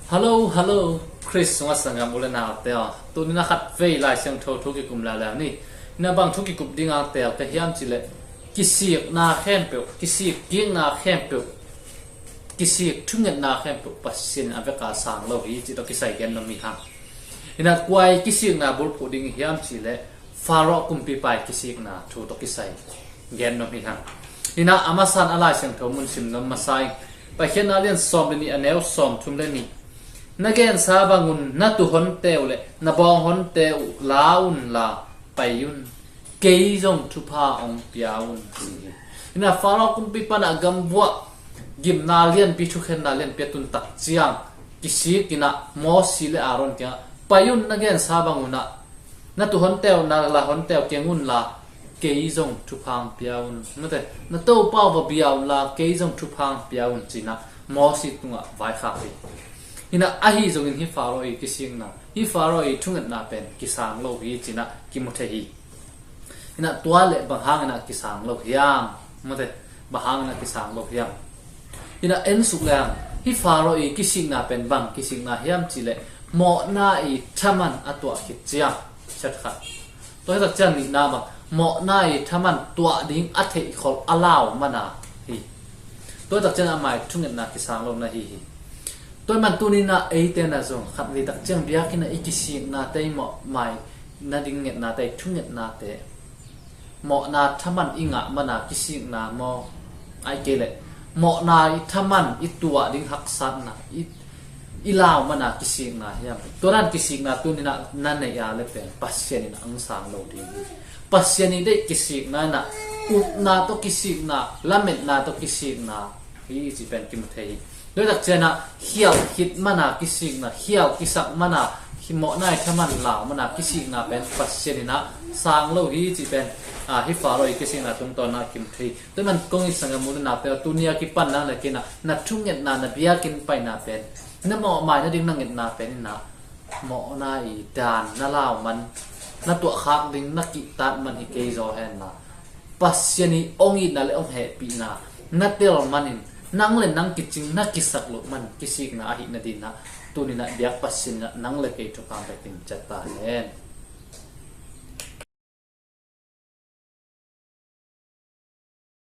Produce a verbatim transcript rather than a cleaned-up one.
Hello, hello. Khrist sungah sanggam u le naute aw, tuni-in a khatvei Lai Siangtho thu kikum leuleu ni. Ina bang thu kikup ding a teel ka hiam cih leh, kisikna khempeuh, kisik kikna khempeuh, kisik thungetna khempeuh Pasian in a vekin sang lo hi cih tawh kisai gen nuam hi hang. Ina kua i kisikna bulphuh ding hiam cih leh, Faro kumpipa i kisikna thu tawh kisai gen nuam hi hang. Ina a masa-in a Lai Siangtho mun sim nuam masa ing. Paikhiatna lian sawm le nih, a neu sawmthum le nih. Na gensa bangun na tuuhonte uh le na bawnghonte uh la unla pai un. Kei zong thupha hong pia un, ci hi. Ina Faro kumpipa in a gamvuah gimna lianpi, thukhenna lianpi a tun tak ciang, kisik ina Mosi le Aaron kiangah, pai un, na gensa bangun na tuuhonte uh, na lahonte uh keng unla, kei zong thupha hong pia un. Mate, na Topa uh va bia unla, kei zong thupha hong pia un, ci-in a Mosi tungah vaikhak hi. Ina ahi zongin hih Faro i kisikna, hih Faro i thungetna pen kisang lo hi, ci-in a kimu thei hi. Ina tua leh bang hangin a kisang lo hiam? Mate, bang hangin a kisang lo hiam? Ina en suk leng, hih Faro i kisikna pen bang kisikna hiam cih leh, mawhna i thaman a tuah khit ciang, siat khat. Tua hi tak ciang nihna bang, mawhna i thaman tuah ding a theihkholh a lau man a hi. Tua hi tak ciang amah i thungetna kisang lo na hi hi. Tua hi man tuni-in a eite na zong khatvei tak ciang biakinn ah i kisiknate, i mawhmaina ding ngetnate, i thungetnate, mawhna thaman i ngah man a kisikna maw, ahih kei leh mawhna i thaman i tuah ding haksatna i, i lau man a kisikna hiam? Tua dan kisikna tuni-in a na neih a leh pen Pasian in a hong sang lo ding hi. Pasian i deih kisikna ina upna tawh kisikna, lametna tawh kisikna hi, i cih pen kimu thei hi. Tua hi tak ciang a khial khit man a kisikna, khial kisak man a, hi mawhna i thaman lau man a kisikna pen Pasian in a sang lo hi, i cih pen, a, hih Faro i kisikna tungtawn a kimu thei hi. Tua hi man kong it sanggam u le naute aw, tuni a kipan nang le kei in a, na thungetna, na biakinn paina pen, na mawhmaina ding na ngetna pen ina mawhna i dan na lau man, na tuahkhak ding na kihtak man hi kei zaw henla, Pasian i hong itna le hong hehpihna na tel manin, nang le nang kicing na kisak loh man kisikna ahih nadingin a, tuni-in a biak Pasian in a nang le kei thupha hong pia ciat ta hen.